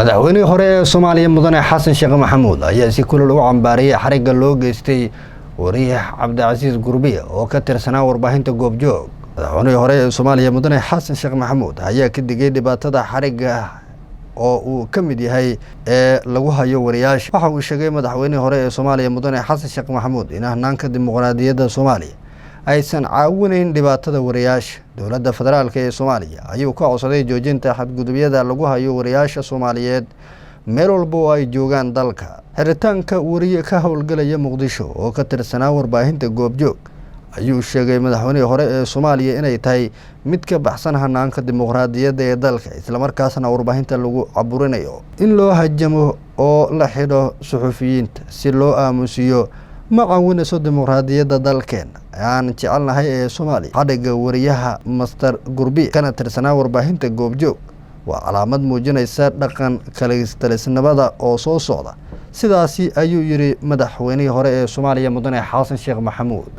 Madaxweynihii hore ee Soomaaliya, Mudane Xasan Sheekh Maxamuud, ayaa si kulul u cambaariyey xarigga loo geystay wariye Cabdicasiis Gurbiye oo ka tirsanaa warbaahinta Goobjoog. Madaxweynihii hore ee Soomaaliya, Mudane Xasan Sheekh Maxamuud, ayaa ka digay dhibaatada xarigga oo uu ka mid yahay ee lagu hayo wariyaasha. Waxa uu sheegay madaxweynihii hore ee Soomaaliya, Mudane Xasan Sheekh Maxamuud, in hanaanka dimuqraadiyadda Soomaaliya aysan caawinayn dhibaatada wariyaasha. Dowladda federaalk ee Soomaaliya ayuu ka codsaday joojinta xadgudubyada lagu hayo wariyaasha Soomaaliyeed meel walba oo ay joogaan dalka. Xiritaanka wariye ka howlgelaya Muqdisho oo ka tirsanaa warbaahinta Goobjoog ayuu sheegay madaxweynihii hore ee Soomaaliya inay tahay mid ka baxsan hanaanka dimuqraadiyadda ee dalka, islamarkaasna warbaahinta lagu caburinayo. In loo hajamo oo la xidho suxufiyiinta si loo aamusiyo ma caawinayso dimuqraadiyadda dalkeena aan jecelnahay ee Soomaaliya. Xadhigga wariyaha Master Gurbi kana tirsanaa warbaahinta Goobjoog waa calaamad muujinaysa dhaqan kalitalisnimada oo soo socda, sidaasi ayuu yidhi madaxweynihii hore ee Soomaaliya, Mudane Xasan Sheekh Maxamuud.